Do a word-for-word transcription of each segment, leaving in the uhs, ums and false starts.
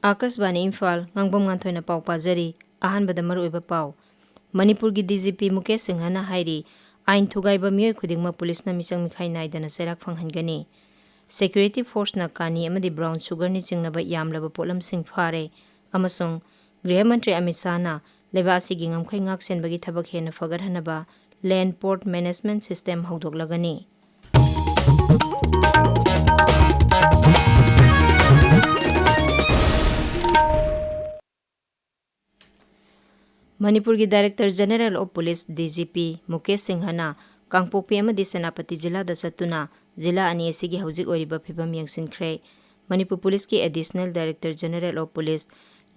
ꯑꯥꯀꯥꯁꯕꯥꯅꯤ ꯏꯝꯐꯥꯜ, ꯉꯥꯡꯕꯝ ꯉꯥꯟꯊꯣꯏꯅ ꯄꯥꯎ ꯄꯥꯖꯔꯤ꯫ ꯑꯍꯥꯟꯕꯗ ꯃꯔꯨꯑꯣꯏꯕ ꯄꯥꯎ꯫ ꯃꯅꯤꯄꯨꯔꯒꯤ ꯗꯤ ꯖꯤ ꯄꯤ ꯃꯨꯀꯦꯁ ꯁꯤꯡꯍꯅ ꯍꯥꯏꯔꯤ, ꯑꯥꯏꯟ ꯊꯨꯒꯥꯏꯕ ꯃꯤꯑꯣꯏ ꯈꯨꯗꯤꯡꯃꯛ ꯄꯨꯂꯤꯁꯅ ꯃꯤꯆꯪ ꯃꯤꯈꯥꯏ ꯅꯥꯏꯗꯅ ꯆꯩꯔꯥꯛ ꯐꯪꯍꯟꯒꯅꯤ꯫ ꯁꯦꯀ꯭ꯌꯨꯔꯤꯇꯤ ꯐꯣꯔꯁꯅ ꯀꯥꯅꯤ ꯑꯃꯗꯤ ꯕ꯭ꯔꯥꯎꯟ ꯁꯨꯒꯔꯅ ꯆꯤꯡꯅꯕ ꯌꯥꯝꯂꯕ ꯄꯣꯠꯂꯝꯁꯤꯡ ꯐꯥꯔꯦ ꯑꯃꯁꯨꯡ ꯒ꯭ꯔꯤꯍ ꯃꯟꯇ꯭ꯔꯤ ꯑꯃꯤꯠ ꯁꯥꯍꯅ ꯂꯩꯕꯥꯛ ꯑꯁꯤꯒꯤ ꯉꯝꯈꯩ ꯉꯥꯛ ꯁꯦꯟꯕꯒꯤ ꯊꯕꯛ ꯍꯦꯟꯅ ꯐꯒꯠꯍꯟꯅꯕ ꯂꯦꯟꯗ ꯄꯣꯔꯠ ꯃꯦꯅꯦꯖꯃꯦꯟꯠ ꯁꯤꯁꯇꯦꯝ ꯍꯧꯗꯣꯛꯂꯒꯅꯤ꯫ ꯃꯅꯤꯄꯨꯔꯒꯤ Director General of Police, D G P, Mukesh ꯁꯤꯡꯍꯅ ꯀꯥꯡꯄꯣꯛꯄꯤ ꯑꯃꯗꯤ ꯁꯦꯅꯥꯄꯇꯤ ꯖꯤꯂꯥꯗ ꯆꯠꯇꯨꯅ ꯖꯤꯂꯥ ꯑꯅꯤ ꯑꯁꯤꯒꯤ ꯍꯧꯖꯤꯛ ꯑꯣꯏꯔꯤꯕ ꯐꯤꯕꯝ ꯌꯦꯡꯁꯤꯟꯈ꯭ꯔꯦ꯫ ꯃꯅꯤꯄꯨꯔ ꯄꯨꯂꯤꯁꯀꯤ Additional Director General of Police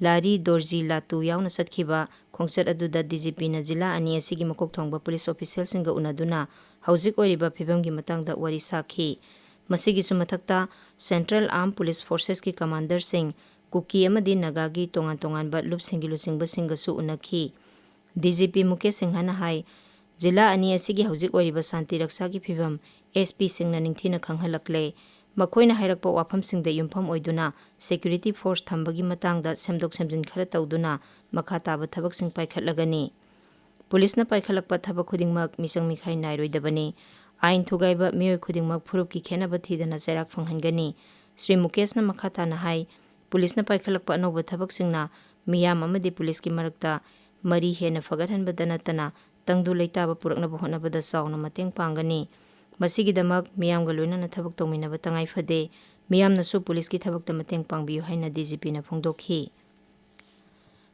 ꯂꯥꯔꯤ ꯗꯣꯔꯖꯤ ꯂꯥꯇꯨ ꯌꯥꯎꯅ ꯆꯠꯈꯤꯕ ꯈꯣꯡꯆꯠ ꯑꯗꯨꯗ ꯗꯤ ꯖꯤ ꯄꯤꯅ ꯖꯤꯂꯥ ꯑꯅꯤ ꯑꯁꯤꯒꯤ ꯃꯀꯣꯛ ꯊꯣꯡꯕ ꯄꯨꯂꯤꯁ ꯑꯣꯐꯤꯁꯤꯌꯦꯜꯁꯤꯡꯒ ꯎꯅꯗꯨꯅ ꯍꯧꯖꯤꯛ ꯑꯣꯏꯔꯤꯕ ꯐꯤꯕꯝꯒꯤ ꯃꯇꯥꯡꯗ ꯋꯥꯔꯤ ꯁꯥꯈꯤ꯫ ꯃꯁꯤꯒꯤꯁꯨ ꯃꯊꯛꯇ, Central Armed Police Forcesꯀꯤ ꯀꯃꯥꯟꯗꯔꯁꯤꯡ, ꯀꯨꯀꯤ ꯑꯃꯗꯤ ꯅꯥꯒꯥꯒꯤ ꯇꯣꯉꯥꯟ ꯇꯣꯉꯥꯟꯕ ꯂꯨꯞꯁꯤꯡꯒꯤ ꯂꯨꯆꯤꯡꯕꯁꯤꯡꯒꯁꯨ ꯎꯅꯈꯤ꯫ ꯗꯤ ꯖꯤ ꯄꯤ ꯃꯨꯀꯦꯁ ꯁꯤꯡꯍꯅ ꯍꯥꯏ, ꯖꯤꯂꯥ ꯑꯅꯤ ꯑꯁꯤꯒꯤ ꯍꯧꯖꯤꯛ ꯑꯣꯏꯔꯤꯕ ꯁꯥꯟꯇꯤ ꯔꯛꯁꯥꯒꯤ ꯐꯤꯕꯝ ꯑꯦꯁ ꯄꯤꯁꯤꯡꯅ ꯅꯤꯡꯊꯤꯅ ꯈꯪꯍꯜꯂꯛꯂꯦ꯫ ꯃꯈꯣꯏꯅ ꯍꯥꯏꯔꯛꯄ ꯋꯥꯐꯝꯁꯤꯡꯗ ꯌꯨꯝꯐꯝ ꯑꯣꯏꯗꯨꯅ ꯁꯦꯀ꯭ꯌꯨꯔꯤꯇꯤ ꯐꯣꯔꯁ ꯊꯝꯕꯒꯤ ꯃꯇꯥꯡꯗ ꯁꯦꯝꯗꯣꯛ ꯁꯦꯝꯖꯤꯟ ꯈꯔ ꯇꯧꯗꯨꯅ ꯃꯈꯥ ꯇꯥꯕ ꯊꯕꯛꯁꯤꯡ ꯄꯥꯏꯈꯠꯂꯒꯅꯤ꯫ ꯄꯨꯂꯤꯁꯅ ꯄꯥꯏꯈꯠꯂꯛꯄ ꯊꯕꯛ ꯈꯨꯗꯤꯡꯃꯛ ꯃꯤꯆꯪ ꯃꯤꯈꯥꯏ ꯅꯥꯏꯔꯣꯏꯗꯕꯅꯤ꯫ ꯑꯥꯏꯟ ꯊꯨꯒꯥꯏꯕ ꯃꯤꯑꯣꯏ ꯈꯨꯗꯤꯡꯃꯛ ꯐꯨꯔꯨꯞꯀꯤ ꯈꯦꯠꯅꯕ ꯊꯤꯗꯅ ꯆꯩꯔꯥꯛ ꯐꯪꯍꯟꯒꯅꯤ꯫ ꯁ꯭ꯔꯤ ꯃꯨꯀꯦꯁꯅ ꯃꯈꯥ ꯇꯥꯅ ꯍꯥꯏ, ꯄꯨꯂꯤꯁꯅ ꯄꯥꯏꯈꯠꯂꯛꯄ ꯑꯅꯧꯕ ꯊꯕꯛꯁꯤꯡꯅ ꯃꯤꯌꯥꯝ ꯑꯃꯗꯤ ꯄꯨꯂꯤꯁꯀꯤ ꯃꯔꯛꯇ ꯃꯔꯤ ꯍꯦꯟꯅ ꯐꯒꯠꯍꯟꯕꯗ ꯅꯠꯇꯅ ꯇꯪꯗꯨ ꯂꯩꯇꯥꯕ ꯄꯨꯔꯛꯅꯕ ꯍꯣꯠꯅꯕꯗ ꯆꯥꯎꯅ ꯃꯇꯦꯡ ꯄꯥꯡꯒꯅꯤ꯫ ꯃꯁꯤꯒꯤꯗꯃꯛ ꯃꯤꯌꯥꯝꯒ ꯂꯣꯏꯅꯅ ꯊꯕꯛ ꯇꯧꯃꯤꯟꯅꯕ ꯇꯉꯥꯏ ꯐꯗꯦ꯫ ꯃꯤꯌꯥꯝꯅꯁꯨ ꯄꯨꯂꯤꯁꯀꯤ ꯊꯕꯛꯇ ꯃꯇꯦꯡ ꯄꯥꯡꯕꯤꯌꯨ ꯍꯥꯏꯅ ꯗꯤ ꯖꯤ ꯄꯤꯅ ꯐꯣꯡꯗꯣꯛꯈꯤ꯫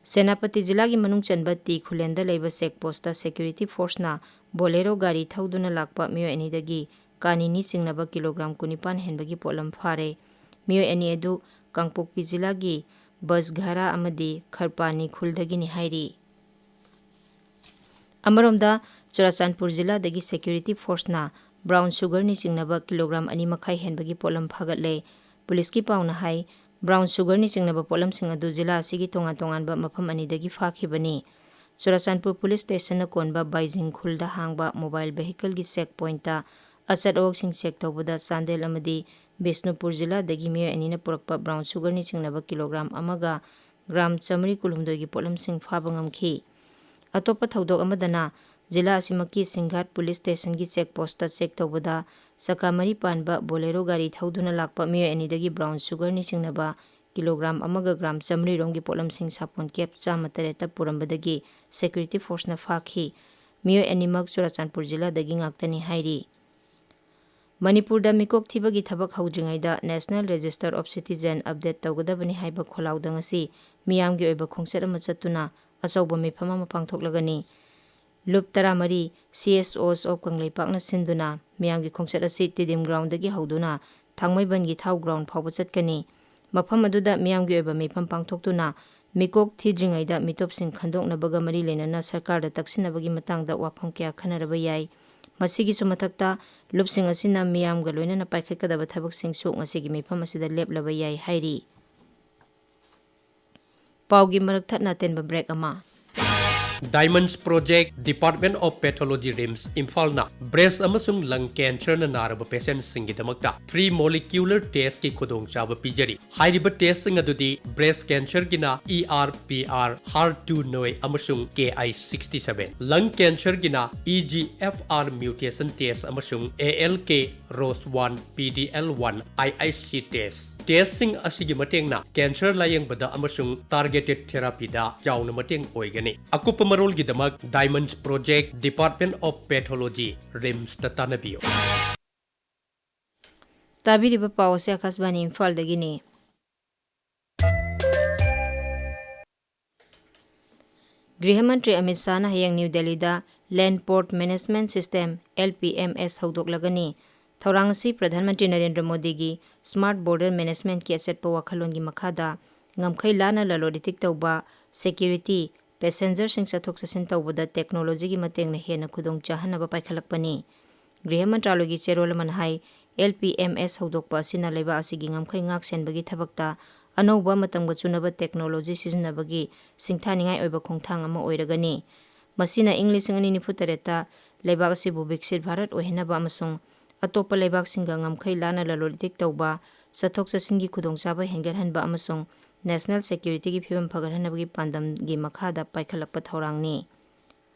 ꯁꯦꯅꯥꯄꯇꯤ ꯖꯤꯂꯥꯒꯤ ꯃꯅꯨꯡ ꯆꯟꯕ ꯇꯤ ꯈꯨꯂꯦꯟꯗ ꯂꯩꯕ ꯆꯦꯛ ꯄꯣꯁꯇ ꯁꯦꯀ꯭ꯌꯨꯔꯤꯇꯤ ꯐꯣꯔꯁꯅ ꯕꯣꯂꯦꯔꯣ ꯒꯥꯔꯤ ꯊꯧꯗꯨꯅ ꯂꯥꯛꯄ ꯃꯤꯑꯣꯏ ꯑꯅꯤꯗꯒꯤ ꯀꯥꯅꯤꯅꯤ ꯆꯤꯡꯅꯕ ꯀꯤꯂꯣꯒ꯭ꯔꯥꯝ ꯀꯨꯟꯅꯤꯄꯥꯟ ꯍꯦꯟꯕꯒꯤ ꯄꯣꯠꯂꯝ ꯐꯥꯔꯦ꯫ ꯃꯤꯑꯣꯏ ꯑꯅꯤ ꯑꯗꯨ ꯀꯥꯡꯄꯣꯛꯄꯤ ꯖꯤꯂꯥꯒꯤ ꯕꯁꯘꯥꯔꯥ ꯑꯃꯗꯤ ꯈꯔꯄꯥꯅꯤ ꯈꯨꯜꯗꯒꯤꯅꯤ ꯍꯥꯏꯔꯤ꯫ ꯑꯃꯔꯣꯝꯗ, ꯆꯨꯔꯥꯆꯥꯟꯄꯨꯔ ꯖꯤꯂꯥꯗꯒꯤ ꯁꯦꯀ꯭ꯌꯨꯔꯤꯇꯤ ꯐꯣꯔꯁꯅ ꯕ꯭ꯔꯥꯎꯟ ꯁꯨꯒꯔꯅꯤ ꯆꯤꯡꯅꯕ ꯀꯤꯂꯣꯒ꯭ꯔꯥꯝ ꯑꯅꯤ ꯃꯈꯥꯏ ꯍꯦꯟꯕꯒꯤ ꯄꯣꯠꯂꯝ ꯐꯥꯒꯠꯂꯦ꯫ ꯄꯨꯂꯤꯁꯀꯤ ꯄꯥꯎꯅ ꯍꯥꯏ, ꯕ꯭ꯔꯥꯎꯟ ꯁꯨꯒꯔꯅꯤ ꯆꯤꯡꯅꯕ ꯄꯣꯠꯂꯝꯁꯤꯡ ꯑꯗꯨ ꯖꯤꯂꯥ ꯑꯁꯤꯒꯤ ꯇꯣꯉꯥꯟ ꯇꯣꯉꯥꯟꯕ ꯃꯐꯝ ꯑꯅꯤꯗꯒꯤ ꯐꯥꯈꯤꯕꯅꯤ꯫ ꯆꯨꯔꯥꯆꯥꯟꯄꯨꯔ ꯄꯨꯂꯤꯁ ꯁ꯭ꯇꯦꯁꯟꯅ ꯀꯣꯟꯕ ꯕꯥꯏꯖꯤꯡ ꯈꯨꯜꯗ ꯍꯥꯡꯕ ꯃꯣꯕꯥꯏꯜ ꯚꯦꯍꯤꯀꯜꯒꯤ ꯆꯦꯛ ꯄꯣꯏꯟꯠꯇ ꯑꯆꯠ ꯑꯋꯣꯛꯁꯤꯡ ꯆꯦꯛ ꯇꯧꯕꯗ ꯆꯥꯟꯗꯦꯜ ꯑꯃꯗꯤ ꯕꯤꯁꯅꯨꯄꯨꯔ ꯖꯤꯂꯥꯗꯒꯤ ꯃꯤꯑꯣꯏ ꯑꯅꯤꯅ ꯄꯨꯔꯛꯄ ꯕ꯭ꯔꯥꯎꯟ ꯁꯨꯒꯔꯅ ꯆꯤꯡꯅꯕ ꯀꯤꯂꯣꯒ꯭ꯔꯥꯝ ꯑꯃꯒ ꯒ꯭ꯔꯥꯝ ꯆꯥꯃꯔꯤ ꯀꯨꯟꯍꯨꯝꯗꯣꯏꯒꯤ ꯄꯣꯠꯂꯝꯁꯤꯡ ꯐꯥꯕ ꯉꯝꯈꯤ꯫ ꯑꯇꯣꯞꯄ ꯊꯧꯗꯣꯛ ꯑꯃꯗꯅ, ꯖꯤꯂꯥ ꯑꯁꯤꯃꯛꯀꯤ ꯁꯤꯡꯘꯥꯠ ꯄꯨꯂꯤꯁ ꯁ꯭ꯇꯦꯁꯟꯒꯤ ꯆꯦꯛ ꯄꯣꯁꯇ ꯆꯦꯛ ꯇꯧꯕꯗ, ꯆꯀꯥ ꯃꯔꯤ ꯄꯥꯟꯕ ꯕꯣꯂꯦꯔꯣ ꯒꯥꯔꯤ ꯊꯧꯗꯨꯅ ꯂꯥꯛꯄ ꯃꯤꯑꯣꯏ ꯑꯅꯤꯗꯒꯤ ꯕ꯭ꯔꯥꯎꯟ ꯁꯨꯒꯔꯅ ꯆꯤꯡꯅꯕ ꯀꯤꯂꯣꯒ꯭ꯔꯥꯝ ꯑꯃꯒ ꯒ꯭ꯔꯥꯝ ꯆꯥꯃꯔꯤ ꯔꯣꯝꯒꯤ ꯄꯣꯠꯂꯝꯁꯤꯡ ꯁꯥꯄꯣꯟ ꯀꯦꯞ ꯆꯥꯝꯃ ꯇꯔꯦꯠꯇ ꯄꯨꯔꯝꯕꯗꯒꯤ ꯁꯦꯀ꯭ꯌꯨꯔꯤꯇꯤ ꯐꯣꯔꯁꯅ ꯐꯥꯈꯤ꯫ ꯃꯤꯑꯣꯏ ꯑꯅꯤꯃꯛ ꯆꯨꯔꯥꯆꯥꯟꯄꯨꯔ ꯖꯤꯂꯥꯗꯒꯤ ꯉꯥꯛꯇꯅꯤ ꯍꯥꯏꯔꯤ꯫ ꯃꯅꯤꯄꯨꯔꯗ ꯃꯤꯀꯣꯛ ꯊꯤꯕꯒꯤ ꯊꯕꯛ ꯍꯧꯗ꯭ꯔꯤꯉꯩꯗ National Register of Citizen update ꯇꯧꯒꯗꯕꯅꯤ ꯍꯥꯏꯕ ꯈꯣꯜꯂꯥꯎꯗ ꯉꯁꯤ ꯃꯤꯌꯥꯝꯒꯤ ꯑꯣꯏꯕ ꯈꯣꯡꯆꯠ ꯑꯃ ꯆꯠꯇꯨꯅ ꯑꯆꯧꯕ ꯃꯤꯐꯝ ꯑꯃ ꯄꯥꯡꯊꯣꯛꯂꯒꯅꯤ꯫ ꯂꯨꯞ ꯇꯔꯥꯃꯔꯤ, C S Os of ꯀꯪꯂꯩꯄꯥꯛꯅ ꯁꯤꯟꯗꯨꯅ ꯃꯤꯌꯥꯝꯒꯤ ꯈꯣꯡꯆꯠ ꯑꯁꯤ ꯇꯤꯗꯤꯝ ꯒ꯭ꯔꯥꯎꯟꯗꯒꯤ ꯍꯧꯗꯨꯅ ꯊꯥꯡꯃꯩꯕꯟꯒꯤ ꯊꯥꯎ ꯒ꯭ꯔꯥꯎꯟ ꯐꯥꯎꯕ ꯆꯠꯀꯅꯤ꯫ ꯃꯐꯝ ꯑꯗꯨꯗ ꯃꯤꯌꯥꯝꯒꯤ ꯑꯣꯏꯕ ꯃꯤꯐꯝ ꯄꯥꯡꯊꯣꯛꯇꯨꯅ ꯃꯤꯀꯣꯛ ꯊꯤꯗ꯭ꯔꯤꯉꯩꯗ ꯃꯤꯇꯣꯞꯁꯤꯡ ꯈꯟꯗꯣꯛꯅꯕꯒ ꯃꯔꯤ ꯂꯩꯅꯅ ꯁꯔꯀꯥꯔꯗ ꯇꯛꯁꯤꯟꯅꯕꯒꯤ ꯃꯇꯥꯡꯗ ꯋꯥꯐꯝ ꯀꯌꯥ ꯈꯟꯅꯔꯕ ꯌꯥꯏ꯫ ꯃꯁꯤꯒꯤꯁꯨ ꯃꯊꯛꯇ, ꯂꯨꯞꯁꯤꯡ ꯑꯁꯤꯅ ꯃꯤꯌꯥꯝꯒ ꯂꯣꯏꯅꯅ ꯄꯥꯏꯈꯠꯀꯗꯕ ꯊꯕꯛꯁꯤꯡꯁꯨ ꯉꯁꯤꯒꯤ ꯃꯤꯐꯝ ꯑꯁꯤꯗ ꯂꯦꯞꯂꯕ ꯌꯥꯏ ꯍꯥꯏꯔꯤ꯫ ꯄꯥꯎꯒꯤ ꯃꯔꯛ ꯊꯠꯅ ꯑꯇꯦꯟꯕ ꯕ꯭ꯔꯦꯛ ꯑꯃ꯫ Diamonds Project, Department of Pathology, RIMS, ꯏꯝꯐꯥꯜꯅ ꯕ꯭ꯔꯦꯁ ꯑꯃꯁꯨꯡ ꯂꯪ ꯀꯦꯟꯁꯔꯅ ꯅꯥꯔꯕ ꯄꯦꯁꯦꯟꯠꯁꯤꯡꯒꯤꯗꯃꯛꯇ ꯐ꯭ꯔꯤ ꯃꯣꯂꯤꯀ꯭ꯌꯨꯂꯔ ꯇꯦꯁꯀꯤ ꯈꯨꯗꯣꯡꯆꯥꯕ ꯄꯤꯖꯔꯤ꯫ ꯍꯥꯏꯔꯤꯕ ꯇꯦꯁꯁꯤꯡ ꯑꯗꯨꯗꯤ ꯕ꯭ꯔꯦꯁ ꯀꯦꯟꯁꯔꯒꯤꯅ E R P R, HER two neu ꯑꯃꯁꯨꯡ K I sixty seven, ꯂꯪ ꯀꯦꯟꯁꯔꯒꯤꯅ E G F R mutation test ꯑꯃꯁꯨꯡ A L K, ROS one, P D L one, I I C test꯫ ꯇꯦꯁꯁꯤꯡ ꯑꯁꯤꯒꯤ ꯃꯇꯦꯡꯅ cancer ꯂꯥꯌꯦꯡꯕꯗ ꯑꯃꯁꯨꯡ ꯇꯥꯔꯒꯦꯇꯦꯗ ꯊꯦꯔꯥꯄꯤꯗ ꯆꯥꯎꯅ ꯃꯇꯦꯡ ꯑꯣꯏꯒꯅꯤ꯫ ꯑꯀꯨꯞꯄ ꯃꯔꯣꯜꯒꯤꯗꯃꯛ Diamonds Project, Department of Pathology, RIMSꯇ ꯇꯥꯟꯅꯕꯤꯌꯨ꯫ ꯇꯥꯕꯤꯔꯤꯕ ꯄꯥꯎ ꯑꯁꯤ ꯑꯀꯥꯁꯕꯥꯅꯤ ꯏꯝꯐꯥꯜꯗꯒꯤꯅꯤ꯫ ꯒ꯭ꯔꯤꯍ ꯃꯟꯇ꯭ꯔꯤ ꯑꯃꯤꯠ ꯁꯥꯍꯅ ꯍꯌꯦꯡ ꯅ꯭ꯌꯨ ꯗꯦꯜꯂꯤꯗ Land Port Management System, L P M S, ꯍꯧꯗꯣꯛꯂꯒꯅꯤ꯫ ꯊꯧꯔꯥꯡ ꯑꯁꯤ ꯄ꯭ꯔꯙꯥꯟ ꯃꯟꯇ꯭ꯔꯤ ꯅꯔꯦꯟꯗ꯭ꯔ ꯃꯣꯗꯤꯒꯤ Smart Border Managementꯀꯤ ꯑꯆꯦꯠꯄ ꯋꯥꯈꯜꯂꯣꯟꯒꯤ ꯃꯈꯥꯗ ꯉꯝꯈꯩ ꯂꯥꯟꯅ ꯂꯂꯣꯟ ꯏꯇꯤꯛ ꯇꯧꯕ, ꯁꯦꯀ꯭ꯌꯨꯔꯤꯇꯤ, ꯄꯦꯁꯦꯟꯖꯔꯁꯤꯡ ꯆꯠꯊꯣꯛ ꯆꯠꯁꯤꯟ ꯇꯧꯕꯗ ꯇꯦꯛꯅꯣꯂꯣꯖꯤꯒꯤ ꯃꯇꯦꯡꯅ ꯍꯦꯟꯅ ꯈꯨꯗꯣꯡ ꯆꯥꯍꯟꯅꯕ ꯄꯥꯏꯈꯠꯂꯛꯄꯅꯤ꯫ ꯒ꯭ꯔꯤꯍ ꯃꯟꯇ꯭ꯔꯥꯂꯣꯏꯒꯤ ꯆꯦꯔꯣꯜ ꯑꯃꯅ ꯍꯥꯏ, L P M S ꯍꯧꯗꯣꯛꯄ ꯑꯁꯤꯅ ꯂꯩꯕꯥꯛ ꯑꯁꯤꯒꯤ ꯉꯝꯈꯩ ꯉꯥꯛ ꯁꯦꯟꯕꯒꯤ ꯊꯕꯛꯇ ꯑꯅꯧꯕ ꯃꯇꯝꯒ ꯆꯨꯅꯕ ꯇꯦꯛꯅꯣꯂꯣꯖꯤ ꯁꯤꯖꯤꯟꯅꯕꯒꯤ ꯁꯤꯡꯊꯥꯅꯤꯡꯉꯥꯏ ꯑꯣꯏꯕ ꯈꯣꯡꯊꯥꯡ ꯑꯃ ꯑꯣꯏꯔꯒꯅꯤ꯫ ꯃꯁꯤꯅ ꯏꯪ ꯂꯤꯁꯤꯡ ꯑꯅꯤ ꯅꯤꯐꯨ ꯇꯔꯦꯠꯇ ꯂꯩꯕꯥꯛ ꯑꯁꯤꯕꯨ ꯕꯤꯛꯁꯤꯠ ꯚꯥꯔꯠ ꯑꯣꯏꯍꯟꯅꯕ ꯑꯃꯁꯨꯡ ꯑꯇꯣꯞꯄ ꯂꯩꯕꯥꯛꯁꯤꯡꯒ ꯉꯝꯈꯩ ꯂꯥꯟꯅ ꯂꯂꯣꯟ ꯏꯇꯤꯛ ꯇꯧꯕ, ꯆꯠꯊꯣꯛ ꯆꯠꯁꯤꯟꯒꯤ ꯈꯨꯗꯣꯡꯆꯥꯕ ꯍꯦꯟꯒꯠꯍꯟꯕ ꯑꯃꯁꯨꯡ national security ꯒꯤ ꯐꯤꯕꯝ ꯐꯒꯠꯍꯟꯅꯕꯒꯤ ꯄꯥꯟꯗꯝꯒꯤ ꯃꯈꯥꯗ ꯄꯥꯏꯈꯠꯂꯛꯄ ꯊꯧꯔꯥꯡꯅꯤ꯫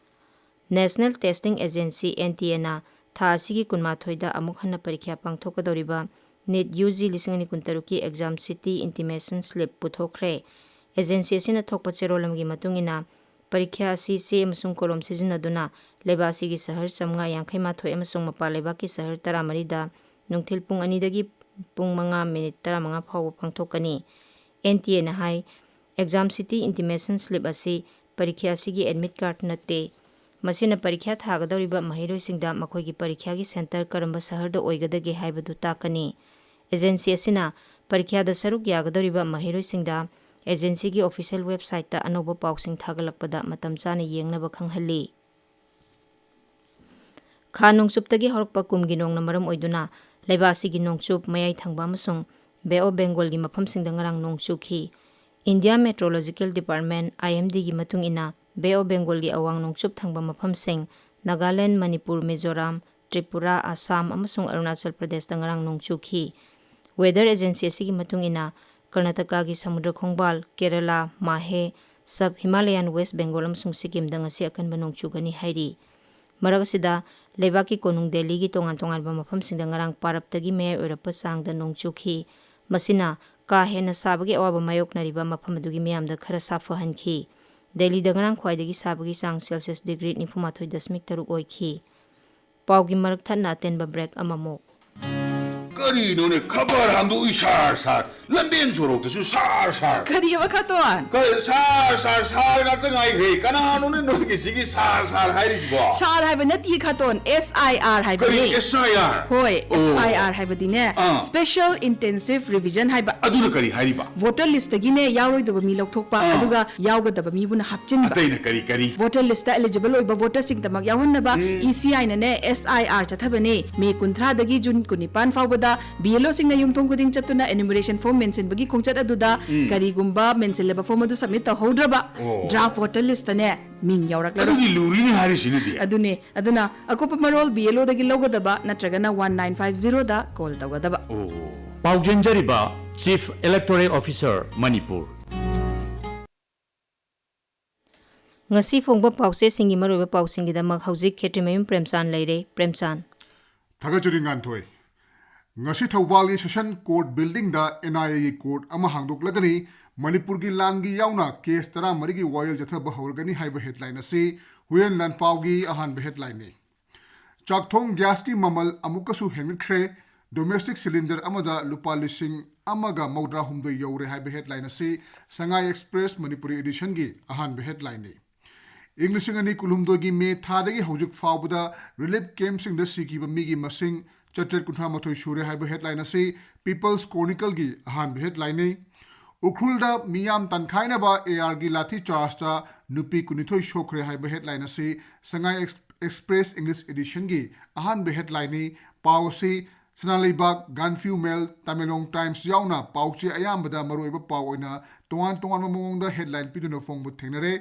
National Testing Agency, N T A ꯅ ꯊꯥ ꯑꯁꯤꯒꯤ ꯀꯨꯟꯃꯥꯊꯣꯏꯗ ꯑꯃꯨꯛ ꯍꯟꯅ ꯄꯔꯤꯈ꯭ꯌꯥ ꯄꯥꯡꯊꯣꯛꯀꯗꯧꯔꯤꯕ NEET U G ꯂꯤꯁꯤꯡ ꯑꯅꯤ ꯀꯨꯟꯇꯔꯨꯛꯀꯤ exam city intimation slip ꯄꯨꯊꯣꯛꯈ꯭ꯔꯦ꯫ Agency ꯑꯁꯤꯅ ꯊꯣꯛꯄ ꯆꯦꯔꯣꯜ ꯑꯃꯒꯤ ꯃꯇꯨꯡ ꯏꯟꯅ, ꯄꯔꯤꯈ꯭ꯌꯥ ꯑꯁꯤ ꯆꯦ ꯑꯃꯁꯨꯡ ꯀꯣꯂꯣꯝ ꯁꯤꯖꯤꯟꯅꯗꯨꯅ ꯂꯩꯕꯥꯛ ꯑꯁꯤꯒꯤ ꯁꯍꯔ ꯆꯥꯝꯃꯉꯥ ꯌꯥꯡꯈꯩ ꯃꯥꯊꯣꯏ ꯑꯃꯁꯨꯡ ꯃꯄꯥꯟ ꯂꯩꯕꯥꯛꯀꯤ ꯁꯍꯔ ꯇꯔꯥꯃꯔꯤꯗ ꯅꯨꯡꯊꯤꯜ ꯄꯨꯡ ꯑꯅꯤꯗꯒꯤ ꯄꯨꯡ ꯃꯉꯥ ꯃꯤꯅꯤꯠ ꯇꯔꯥꯃꯉꯥ ꯐꯥꯎꯕ ꯄꯥꯡꯊꯣꯛꯀꯅꯤ꯫ N T A ꯅ ꯍꯥꯏ, exam city intimation slip ꯑꯁꯤ ꯄꯔꯤꯈ꯭ꯌꯥ ꯑꯁꯤꯒꯤ admit card ꯅꯠꯇꯦ꯫ ꯃꯁꯤꯅ ꯄꯔꯤꯈ꯭ꯌꯥ ꯊꯥꯒꯗꯧꯔꯤꯕ ꯃꯍꯩꯔꯣꯏꯁꯤꯡꯗ ꯃꯈꯣꯏꯒꯤ ꯄꯔꯤꯈ꯭ꯌꯥꯒꯤ center ꯀꯔꯝꯕ ꯁꯍꯔꯗ ꯑꯣꯏꯒꯗꯒꯦ ꯍꯥꯏꯕꯗꯨ ꯇꯥꯛꯀꯅꯤ꯫ Agency ꯑꯁꯤꯅ ꯄꯔꯤꯈ꯭ꯌꯥꯗ ꯁꯔꯨꯛ ꯌꯥꯒꯗꯧꯔꯤꯕ ꯃꯍꯩꯔꯣꯏꯁꯤꯡꯗ agency ꯒꯤ official website ꯇ ꯑꯅꯧꯕ ꯄꯥꯎꯁꯤꯡ ꯊꯥꯒꯠꯂꯛꯄꯗ ꯃꯇꯝ ꯆꯥꯅ ꯌꯦꯡꯅꯕ ꯈꯪꯍꯜꯂꯤ꯫ ꯈꯥ ꯅꯣꯡꯆꯨꯞꯇꯒꯤ ꯍꯧꯔꯛꯄ ꯀꯨꯝꯒꯤ ꯅꯣꯡꯅ ꯃꯔꯝ ꯑꯣꯏꯗꯨꯅ ꯂꯩꯕꯥꯛ ꯑꯁꯤꯒꯤ ꯅꯣꯡꯆꯨꯞ, ꯃꯌꯥꯏ ꯊꯪꯕ ꯑꯃꯁꯨꯡ Bay of Bengal ꯒꯤ ꯃꯐꯝꯁꯤꯡꯗ ꯉꯔꯥꯡ ꯅꯣꯡ ꯆꯨꯈꯤ꯫ India Meteorological Department, I M D ꯒꯤ ꯃꯇꯨꯡ ꯏꯟꯅ, Bay of Bengal ꯒꯤ ꯑꯋꯥꯡ ꯅꯣꯡꯆꯨꯞ ꯊꯪꯕ ꯃꯐꯝꯁꯤꯡ, ꯅꯥꯒꯥꯂꯦꯟ, ꯃꯅꯤꯄꯨꯔ, ꯃꯤꯖꯣꯔꯥꯝ, ꯇ꯭ꯔꯤꯄꯨꯔꯥ, ꯑꯁꯥꯝ ꯑꯃꯁꯨꯡ ꯑꯔꯨꯅꯥꯆꯜ ꯄ꯭ꯔꯗꯦꯁꯇ ꯉꯔꯥꯡ ꯅꯣꯡ ꯆꯨꯈꯤ꯫ Weather Agency ꯑꯁꯤꯒꯤ ꯃꯇꯨꯡ ꯏꯟꯅ, ꯀꯔꯅꯥꯇꯀꯥꯒꯤ ꯁꯃꯨꯗ꯭ꯔ ꯈꯣꯡꯕꯥꯜ, Kerala, ꯃꯥꯍꯦ, Sub Himalayan West Bengal ꯑꯃꯁꯨꯡ ꯁꯤꯛꯀꯤꯝꯗ ꯉꯁꯤ ꯑꯀꯟꯕ ꯅꯣꯡ ꯆꯨꯒꯅꯤ ꯍꯥꯏꯔꯤ꯫ ꯃꯔꯛ ꯑꯁꯤꯗ, ꯂꯩꯕꯥꯛꯀꯤ ꯀꯣꯅꯨꯡ ꯗꯦꯜꯂꯤꯒꯤ ꯇꯣꯉꯥꯟ ꯇꯣꯉꯥꯟꯕ ꯃꯐꯝꯁꯤꯡꯗ ꯉꯔꯥꯡ ꯄꯥꯔꯞꯇꯒꯤ ꯃꯌꯥꯏ ꯑꯣꯏꯔꯞꯄ ꯆꯥꯡꯗ ꯅꯣꯡ ꯆꯨꯈꯤ꯫ ꯃꯁꯤꯅ ꯀꯥ ꯍꯦꯟꯅ ꯁꯥꯕꯒꯤ ꯑꯋꯥꯕ ꯃꯥꯌꯣꯛꯅꯔꯤꯕ ꯃꯐꯝ ꯑꯗꯨꯒꯤ ꯃꯤꯌꯥꯝꯗ ꯈꯔ ꯁꯥꯐꯍꯟꯈꯤ꯫ ꯗꯦꯜꯂꯤꯗ ꯉꯔꯥꯡ ꯈ꯭ꯋꯥꯏꯗꯒꯤ ꯁꯥꯕꯒꯤ ꯆꯥꯡ Celsius degree ꯅꯤꯐꯨꯃꯥꯊꯣꯏ ꯗꯁꯃꯤꯛ ꯇꯔꯨꯛ ꯑꯣꯏꯈꯤ꯫ ꯄꯥꯎꯒꯤ ꯃꯔꯛ ꯊꯠꯅ ꯑꯇꯦꯟꯕ break ꯑꯃꯃꯨꯛ꯫ ꯀꯔꯤꯅꯣꯅꯦ, ꯈꯕꯔ ꯍꯥꯡꯗꯣꯛꯏ ꯁꯥꯔ ꯁꯥꯔ, ꯂꯝꯕꯦꯟ ꯁꯣꯔꯣꯛꯇꯁꯨ ꯁꯥꯔ ꯁꯥꯔ꯫ ꯀꯔꯤꯑꯕ, ꯈꯇꯣꯟ? ꯀ-, ꯁꯥꯔ ꯁꯥꯔ ꯁꯥꯔ ꯉꯥꯛꯇ ꯉꯥꯏꯈ꯭ꯔꯦ꯫ ꯀꯅꯥꯅꯣꯅꯦ ꯅꯣꯏꯒꯤꯁꯤꯒꯤ ꯁꯥꯔ ꯁꯥꯔ ꯍꯥꯏꯔꯤꯁꯤꯕꯣ? ꯁꯥꯔ ꯍꯥꯏꯕ ꯅꯠꯇꯤꯌꯦ, ꯈꯇꯣꯟ, S I R ꯍꯥꯏꯕꯅꯦ꯫ ꯀꯔꯤ S I R? ꯍꯣꯏ, ꯑꯣ꯫ S I R ꯍꯥꯏꯕꯗꯤꯅꯦ, ah. Special Intensive Revision ꯍꯥꯏꯕ꯫ ꯑꯗꯨꯅ ꯀꯔꯤ ꯍꯥꯏꯔꯤꯕ? Voter list ꯇꯒꯤꯅꯦ ꯌꯥꯎꯔꯣꯏꯗꯕ ꯃꯤ ꯂꯧꯊꯣꯛꯄ, ꯑꯥ꯫ ꯑꯗꯨꯒ ꯌꯥꯎꯒꯗꯕ ꯃꯤꯕꯨꯅ ꯍꯥꯞꯆꯤꯟꯕ꯫ ꯑꯇꯩꯅ ꯀꯔꯤ ꯀꯔꯤ? Voter list ꯇ eligible ꯑꯣꯏꯕ voter ꯁꯤꯡꯗꯃꯛ ꯌꯥꯎꯍꯟꯅꯕ ꯎꯝ꯫ E C I ꯅꯅꯦ S I R ꯆꯠꯊꯕꯅꯦ꯫ ꯃꯦ ꯀꯨꯟꯊ꯭ꯔꯥꯗꯒꯤ ꯖꯨꯟ ꯀꯨꯟꯅꯤꯄꯥꯟ ꯐꯥꯎꯕꯗ ꯕꯤ ꯑꯦꯜ ꯑꯣꯁꯤꯡꯅ ꯌꯨꯝꯊꯣꯡ ꯈꯨꯗꯤꯡ ꯆꯠꯇꯨꯅ ꯏꯅ꯭ꯌꯨꯃꯔꯦꯁꯟ ꯐꯣꯔꯝ ꯃꯦꯟꯁꯤꯟꯕꯒꯤ ꯈꯣꯡꯆꯠ ꯑꯗꯨꯗ ꯎꯝ꯫ ꯀꯔꯤꯒꯨꯝꯕ ꯃꯦꯟꯁꯤꯜꯂꯕ ꯐꯣꯔꯝ ꯑꯗꯨ ꯁꯕꯃꯤꯠ ꯇꯧꯍꯧꯗ꯭ꯔꯕ ꯑꯣ꯫ ꯗ꯭ꯔꯥꯐ ꯚꯣꯇꯔ ꯂꯤꯁꯇꯅꯦ ꯃꯤꯡ ꯌꯥꯎꯔꯛꯂꯔꯣꯏ꯫ ꯑꯗꯨꯗꯤ ꯂꯨꯔꯤꯅꯦ ꯍꯥꯏꯔꯤꯁꯤꯅꯗꯤ꯫ ꯑꯗꯨꯅꯦ꯫ ꯑꯗꯨꯅ ꯑꯀꯨꯞꯄ ꯃꯔꯣꯜ ꯕꯤ ꯑꯦꯜ ꯑꯣꯗꯒꯤ ꯂꯧꯒꯗꯕ ꯅꯠꯇ꯭ꯔꯒꯅ ꯋꯥꯟ ꯅꯥꯏꯟ ꯐꯥꯏꯚ ꯖꯤꯔꯣꯗ ꯀꯣꯜ ꯇꯧꯒꯗꯕ꯫ ꯑꯣ꯫ ꯄꯥꯎ ꯆꯦꯟꯖꯔꯤꯕ ꯆꯤꯐ ꯏꯂꯦꯛꯇꯣꯔꯦꯜ ꯑꯣꯐꯤꯁꯔ ꯃꯅꯤꯄꯨꯔ꯫ ꯉꯁꯤ ꯐꯣꯡꯕ ꯄꯥꯎꯆꯦꯁꯤꯡꯒꯤ ꯃꯔꯨꯑꯣꯏꯕ ꯄꯥꯎꯁꯤꯡꯒꯤꯗꯃꯛ ꯍꯧꯖꯤꯛ ꯈꯦꯇ꯭ꯔꯤꯃꯌꯨꯝ ꯄ꯭ꯔꯦꯝꯆꯥꯟ ꯂꯩꯔꯦ꯫ ꯄ꯭ꯔꯦꯝꯆꯥꯟ꯫ ꯊꯥꯒꯠꯆꯔꯤ ꯉꯥꯟꯊꯣꯏ꯫ ꯉꯁꯤ ꯊꯧꯕꯥꯜꯒꯤ ꯁꯦꯁꯟ ꯀꯣꯔꯠ ꯕꯤꯜꯗꯤꯡꯗ ꯑꯦꯟ ꯑꯥꯏ ꯑꯦꯒꯤ ꯀꯣꯔꯠ ꯑꯃ ꯍꯥꯡꯗꯣꯛꯂꯒꯅꯤ꯫ ꯃꯅꯤꯄꯨꯔꯒꯤ ꯂꯥꯟꯒꯤ ꯌꯥꯎꯅ ꯀꯦꯁ ꯇꯔꯥꯃꯔꯤꯒꯤ ꯋꯥꯌꯦꯜ ꯆꯠꯊꯕ ꯍꯧꯔꯒꯅꯤ ꯍꯥꯏꯕ ꯍꯦꯗꯂꯥꯏꯟ ꯑꯁꯤ ꯍꯨꯌꯦꯟ ꯂꯥꯟꯄꯥꯎꯒꯤ ꯑꯍꯥꯟꯕ ꯍꯦꯗꯂꯥꯏꯟꯅꯤ꯫ ꯆꯥꯛꯊꯣꯡ ꯒ꯭ꯌꯥꯁꯀꯤ ꯃꯃꯜ ꯑꯃꯨꯛꯀꯁꯨ ꯍꯦꯟꯒꯠꯈ꯭ꯔꯦ꯫ ꯗꯣꯃꯦꯁꯇꯤꯛ ꯁꯤꯂꯤꯟꯗꯔ ꯑꯃꯗ ꯂꯨꯄꯥ ꯂꯤꯁꯤꯡ ꯑꯃꯒ ꯃꯧꯗ꯭ꯔꯥ ꯍꯨꯝꯗꯣꯏ ꯌꯧꯔꯦ ꯍꯥꯏꯕ ꯍꯦꯗꯂꯥꯏꯟ ꯑꯁꯤ ꯁꯉꯥꯏ ꯑꯦꯛꯁꯄ꯭ꯔꯦꯁ ꯃꯅꯤꯄꯨꯔꯤ ꯏꯗꯤꯁꯟꯒꯤ ꯑꯍꯥꯟꯕ ꯍꯦꯗꯂꯥꯏꯟꯅꯤ꯫ ꯏꯪ ꯂꯤꯁꯤꯡ ꯑꯅꯤ ꯀꯨꯟꯍꯨꯝꯗꯣꯏꯒꯤ ꯃꯦ ꯊꯥꯗꯒꯤ ꯍꯧꯖꯤꯛ ꯐꯥꯎꯕꯗ ꯔꯤꯂꯤꯐ ꯀꯦꯝꯞꯁꯤꯡꯗ ꯁꯤꯈꯤꯕ ꯃꯤꯒꯤ ꯃꯁꯤꯡ ꯆꯥꯇ꯭ꯔꯦꯠ ꯀꯨꯟꯊ꯭ꯔꯥ ꯃꯥꯊꯣꯏ ꯁꯨꯔꯦ ꯍꯥꯏꯕ ꯍꯦꯗꯂꯥꯏꯟ ꯑꯁꯤ ꯄꯤꯄꯜꯁ ꯀ꯭ꯔꯣꯅꯤꯀꯜꯒꯤ ꯑꯍꯥꯟꯕ ꯍꯦꯗꯂꯥꯏꯟꯅꯤ꯫ ꯎꯈ꯭ꯔꯨꯜꯗ ꯃꯤꯌꯥꯝ ꯇꯥꯟꯈꯥꯏꯅꯕ ꯑꯦ ꯑꯥꯔꯒꯤ ꯂꯥꯊꯤ ꯆꯥꯔꯖꯇ ꯅꯨꯄꯤ ꯀꯨꯟꯅꯤꯊꯣꯏ ꯁꯣꯛꯈ꯭ꯔꯦ ꯍꯥꯏꯕ ꯍꯦꯗꯂꯥꯏꯟ ꯑꯁꯤ ꯁꯉꯥꯏ ꯑꯦꯛꯁ-, ꯑꯦꯛꯁꯄ꯭ꯔꯦꯁ ꯏꯪꯂꯤꯁ ꯏꯗꯤꯁꯟꯒꯤ ꯑꯍꯥꯟꯕ ꯍꯦꯗꯂꯥꯏꯟꯅꯤ꯫ ꯄꯥꯎ ꯑꯁꯤ ꯁꯅꯥ ꯂꯩꯕꯥꯛ, ꯒꯥꯟꯐ꯭ꯌꯨ ꯃꯦꯜ, ꯇꯃꯦꯡꯂꯣꯡ ꯇꯥꯏꯝꯁ ꯌꯥꯎꯅ ꯄꯥꯎꯆꯦ ꯑꯌꯥꯝꯕꯗ ꯃꯔꯨꯑꯣꯏꯕ ꯄꯥꯎ ꯑꯣꯏꯅ ꯇꯣꯉꯥꯟ ꯇꯣꯉꯥꯟꯕ ꯃꯑꯣꯡꯗ ꯍꯦꯗꯂꯥꯏꯟ ꯄꯤꯗꯨꯅ ꯐꯣꯡꯕ ꯊꯦꯡꯅꯔꯦ꯫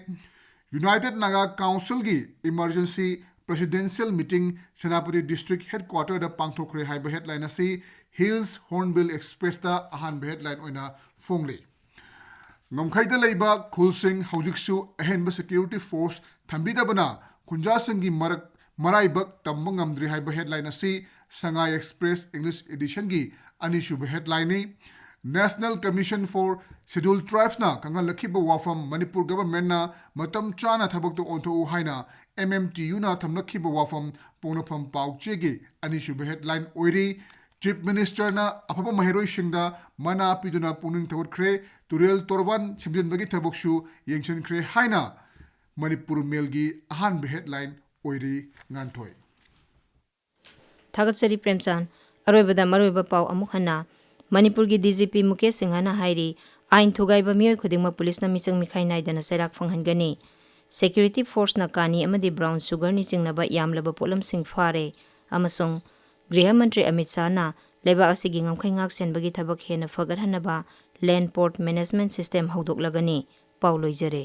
ꯌꯨꯅꯥꯏꯇꯦꯗ ꯅꯥꯒꯥ ꯀꯥꯎꯟꯁꯤꯜꯒꯤ ꯏꯃꯔꯖꯦꯟꯁꯤ ꯄ꯭ꯔꯦꯁꯤꯗꯦꯟꯁꯤꯌꯦꯜ ꯃꯤꯇꯤꯡ ꯁꯦꯅꯥꯄꯇꯤ ꯗꯤꯁꯇ꯭ꯔꯤꯛ ꯍꯦꯗꯀ꯭ꯋꯥꯇꯔꯗ ꯄꯥꯡꯊꯣꯛꯈ꯭ꯔꯦ ꯍꯥꯏꯕ ꯍꯦꯗꯂꯥꯏꯟ ꯑꯁꯤ ꯍꯤꯜꯁ ꯍꯣꯔꯟꯕꯤꯜ ꯑꯦꯛꯁꯄ꯭ꯔꯦꯁꯇ ꯑꯍꯥꯟꯕ ꯍꯦꯗꯂꯥꯏꯟ ꯑꯣꯏꯅ ꯐꯣꯡꯂꯤ꯫ ꯉꯝꯈꯩꯗ ꯂꯩꯕ ꯈꯨꯜꯁꯤꯡ ꯍꯧꯖꯤꯛꯁꯨ ꯑꯍꯦꯟꯕ ꯁꯦꯀ꯭ꯌꯨꯔꯤꯇꯤ ꯐꯣꯔꯁ ꯊꯝꯕꯤꯗꯕꯅ ꯈꯨꯟꯖꯥꯁꯤꯡꯒꯤ ꯃꯔꯛ ꯃꯔꯥꯏꯕꯛ ꯇꯝꯕ ꯉꯝꯗ꯭ꯔꯤ ꯍꯥꯏꯕ ꯍꯦꯗꯂꯥꯏꯟ ꯑꯁꯤ ꯁꯉꯥꯏ ꯑꯦꯛꯁꯄ꯭ꯔꯦꯁ ꯏꯪꯂꯤꯁ ꯏꯗꯤꯁꯟꯒꯤ ꯑꯅꯤꯁꯨꯕ ꯍꯦꯗꯂꯥꯏꯟꯅꯤ꯫ ꯅꯦꯁꯅꯦꯜ ꯀꯃꯤꯁꯟ ꯐꯣꯔ ꯁꯦꯗ꯭ꯌꯨꯜ ꯇ꯭ꯔꯥꯏꯕꯁꯅ ꯈꯪꯍꯜꯂꯛꯈꯤꯕ ꯋꯥꯐꯝ ꯃꯅꯤꯄꯨꯔ ꯒꯚꯔꯟꯃꯦꯟꯠꯅ ꯃꯇꯝ ꯆꯥꯅ ꯊꯕꯛꯇ ꯑꯣꯟꯊꯣꯛꯎ ꯍꯥꯏꯅ ꯑꯦꯝ ꯑꯦꯝ ꯇꯤ ꯌꯨꯅ ꯊꯝꯂꯛꯈꯤꯕ ꯋꯥꯐꯝ ꯄꯣꯛꯅꯐꯝ ꯄꯥꯎꯆꯦꯒꯤ ꯑꯅꯤꯁꯨꯕ ꯍꯦꯗꯂꯥꯏꯟ ꯑꯣꯏꯔꯤ꯫ ꯆꯤꯐ ꯃꯤꯅꯤꯁꯇꯔꯅ ꯑꯐꯕ ꯃꯍꯩꯔꯣꯏꯁꯤꯡꯗ ꯃꯅꯥ ꯄꯤꯗꯨꯅ ꯄꯨꯛꯅꯤꯡ ꯊꯧꯒꯠꯈ꯭ꯔꯦ꯫ ꯇꯨꯔꯦꯜ ꯇꯣꯔꯕꯥꯟ ꯁꯦꯝꯖꯤꯟꯕꯒꯤ ꯊꯕꯛꯁꯨ ꯌꯦꯡꯁꯤꯟꯈ꯭ꯔꯦ ꯍꯥꯏꯅ ꯃꯅꯤꯄꯨꯔ ꯃꯦꯜꯒꯤ ꯑꯍꯥꯟꯕ ꯍꯦꯗꯂꯥꯏꯟ ꯑꯣꯏꯔꯤ꯫ ꯉꯥꯟꯊꯣꯏ꯫ ꯊꯥꯒꯠꯆꯔꯤ ꯄ꯭ꯔꯦꯝꯆꯥꯟ꯫ ꯑꯔꯣꯏꯕꯗ ꯃꯔꯨꯑꯣꯏꯕ ꯄꯥꯎ ꯑꯃꯨꯛ ꯍꯟꯅ꯫ ꯃꯅꯤꯄꯨꯔꯒꯤ ꯗꯤ ꯖꯤ ꯄꯤ ꯃꯨꯀꯦꯁ ꯁꯤꯡꯍꯅ ꯍꯥꯏꯔꯤ, ꯑꯥꯏꯟ ꯊꯨꯒꯥꯏꯕ ꯃꯤꯑꯣꯏ ꯈꯨꯗꯤꯡꯃꯛ ꯄꯨꯂꯤꯁꯅ ꯃꯤꯆꯪ ꯃꯤꯈꯥꯏ ꯅꯥꯏꯗꯅ ꯆꯩꯔꯥꯛ ꯐꯪꯍꯟꯒꯅꯤ꯫ ꯁꯦꯀ꯭ꯌꯨꯔꯤꯇꯤ ꯐꯣꯔꯁꯅ ꯀꯥꯅꯤ ꯑꯃꯗꯤ ꯕ꯭ꯔꯥꯎꯟ ꯁꯨꯒꯔꯅ ꯆꯤꯡꯅꯕ ꯌꯥꯝꯂꯕ ꯄꯣꯠꯂꯝꯁꯤꯡ ꯐꯥꯔꯦ ꯑꯃꯁꯨꯡ ꯒ꯭ꯔꯤꯍ ꯃꯟꯇ꯭ꯔꯤ ꯑꯃꯤꯠ ꯁꯥꯍꯅ ꯂꯩꯕꯥꯛ ꯑꯁꯤꯒꯤ ꯉꯝꯈꯩ ꯉꯥꯛ ꯁꯦꯟꯕꯒꯤ ꯊꯕꯛ ꯍꯦꯟꯅ ꯐꯒꯠꯍꯟꯅꯕ Land Port Management System ꯍꯧꯗꯣꯛꯂꯒꯅꯤ꯫ ꯄꯥꯎ ꯂꯣꯏꯖꯔꯦ꯫